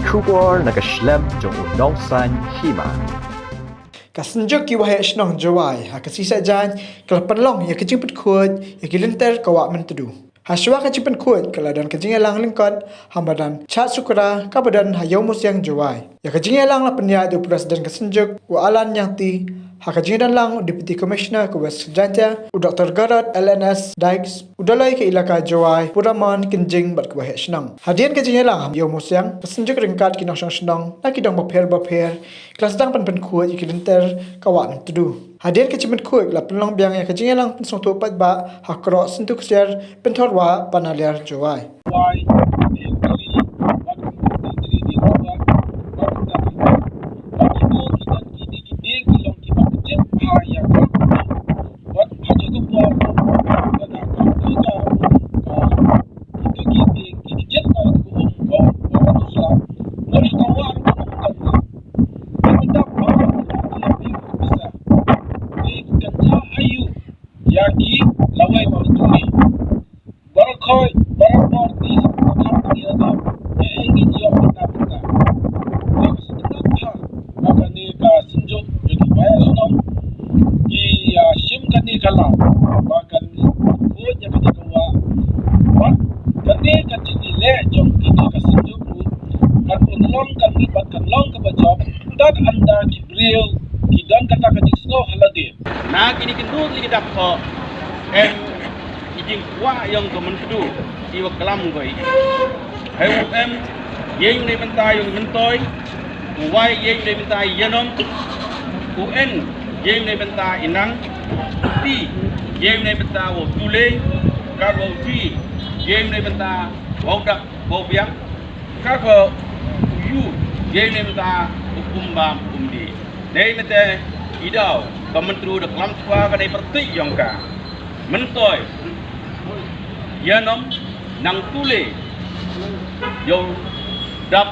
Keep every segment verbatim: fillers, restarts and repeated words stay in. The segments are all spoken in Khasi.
Khubor na ka shlem jong u nongsan hima. Ka Synjuk ki Waheh Shnong Jowai ha ka sngi Saitjaiñ ka la pynlong ïa ka jingpynkhuid ïa ki lynter ka Wah Myntdu. Ha shuwa ka jingpynkhuid ka la don ka jingïalang lyngkot ha madan Chad Sukra kaba don ha Ïew Musiang Jowai. Ïa ka jingïalang la pynïaid da u President ka Synjuk u Alan Ñiangti, ha ka jingdon lang u Deputy Commissioner ka West Jaintia, u Doktor Garod L N S Dykes, u Dolloi ka Elaka Jowai, Puramon Kynjing bad ki Waheh Shnong. Hadien ka jingïalang ha Ïew Musiang, ka Synjuk ryngkat ki nongshong shnong na ki dong bapher bapher ki la sdang pynpynkhuid ïa ki lynter ka Wah Myntdu. Hadien ka jingpynkhuid la pynlong biang ïa ka jingïalang pynsngewthuh paidbah ha Kroh Syntu Ksiar, Pynthorwah, Panaliar, Jowai. Wai, Delhi, wat Delhi di Goa, wat Delhi. Wat itu kita kini kini ki long kita kecil ha ya ko. Wat aja tu ko. Kita kita itu kini kini kecil kalau tu ko ko tu sila. Mari kawar ko ko. Kita bawa kita bisa. Ni kerja ayu. Ïa ki lawei ba u tuli. Baroh khoi, baroh bor ti, kham ti ïa da. Eh, eh, ngin ïoh bynta bynta. Ïa ka sdang ha, ba kane ka Synjuk jong ki Waheh Shnong. Ki, ah, shim kane ka lad, ba kan khuid ïa kane ka wah. Bad kane ka jingïaleh jong kane ka Synjuk ruh, kan pynlong kan mih bad kan long kaba jop. Tad ynda ki briew ki don kata ka jingsngew ha lade. Na kine ki nud ki dap ko em ki jingkwah ïong ka Myntdu ki wa klam ko i. Hai u em ïeng ne mynta ïong Myntoi, u wai ïeng ne mynta ïanom, u en ïeng ne mynta inang, u ti ïeng ne mynta wa tule, ka wa u ti ïeng ne mynta wa u dak wa u biang. Ka ko yu, ïeng ne mynta u kum bam kum di. Dei mete i daw ka Myntdu da klam shuwa ka dei pyrtuit ïong ka. Myntoi ïanom nang tule ïong dap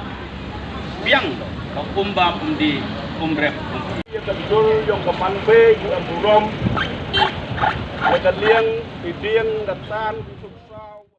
biang ka kum bam kum di kum rep kum. Ïa ka jul ïong ka man be ïu em burom. Ïa ka liang i biang da tan.